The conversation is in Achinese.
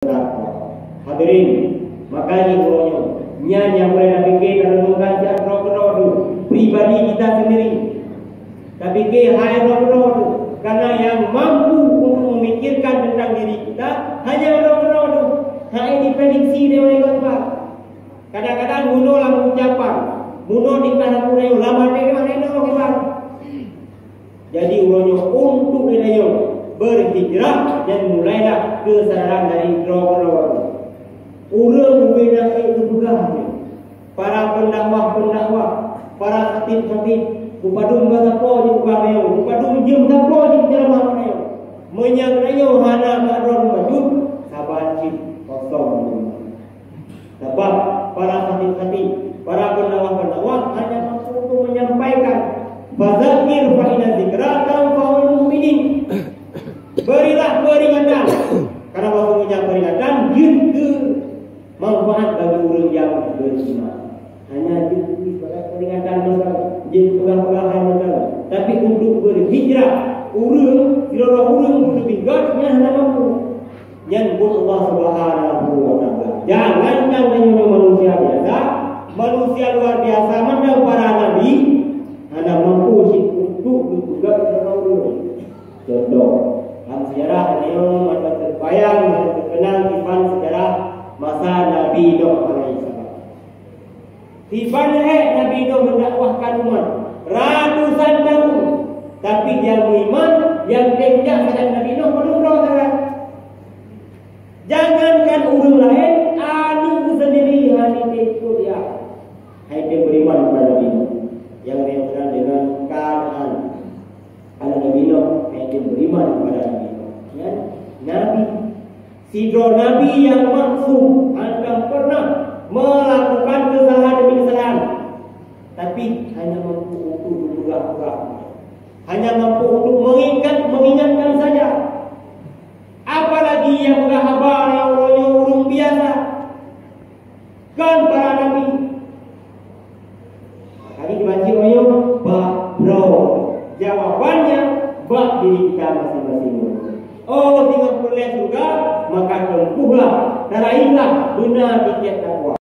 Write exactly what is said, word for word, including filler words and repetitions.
Hadirin, makanya uroe nyoe, nyan nyang mulai tapike tarenungkan jak droe-droe tu, pribadi kita sendiri. Tapike hai droe-droe tu, karena yang mampu untuk memikirkan tentang diri kita hanya droe-droe tu. Hai diprediksi dewan khotbah. Kadang-kadang bunoe lam ucapan, bunoe tingkah laku rayeuk, lam até memang inoe kiban. Jadi uroe nyoe untuk lé rayeuk berhijrah dan mulailah keusadaran dari droe-droe. Ureuëng ubena ék geupeugah nyoe, para pendakwah-pendakwah, para khatib-khatib, bupadum gata po jipeugah rayeuk, bupadum jeuem gata po jiceramah rayeuk. Meunyoe rayeuk hana keudroe maju, saban cit kosong. Sabab para khatib-khatib, para pendakwah-pendakwah hanya mampu untuk menyampaikan, "Fadzakir fa inna dzikra tanfa'ul mu'minin." Berilah peringatan, karena bahwasanya peringatan jeuet keu manfaat bagi ureuëng yang beriman. Hanya jeuet keu sebagai peringatan masa, jeuet peugah-peugah hai masa. Tapi untuk berhijrah, ureuëng, sidroe ureuëng pun leubeh göt nyan hana mampu. Nyan buet Allah Subhanahu wa Taala. Jangankan tanyoe manusia biasa, manusia luar biasa mantong para nabi hana mampu cit untuk geupeugah droe ureuëng. Contoh, lam sejarah nyoe mantong teubayang, mantong teukeunang diban sejarah masa Nabi Nuh alaihissalam. Diban hék Nabi Nuh mendakwahkan umat ratusan tahun, tapi nyang beriman, nyang tém jak sagai Nabi Nuh padum droe sagai. Jangankan ureuëng laén, aneuk sendiri hana tém ikot jak. Hai tém beriman kepada Nabi Nuh. Nyang laén dengan Kanaan. Aneuk Nabi Nuh, hai tém beriman kepada Nabi Nuh. Ya, Nabi. Sidroe nabi nyang maksum, hana pernah melakukan kesalahan demi kesalahan. Tapi hanya mampu untuk berpura-pura. Hanya mampu untuk mengingat, mengingatkan saja. Apalagi nyang peugah haba nyang uroe nyoe ureuëng biasa. Kan para nabi. Maka dibaca ayat bak droe. Jawabannya bak diri kita masing-masing. Oh, singoh peureulée syurga, maka tempuhlah, raihlah beuna tiket takwa.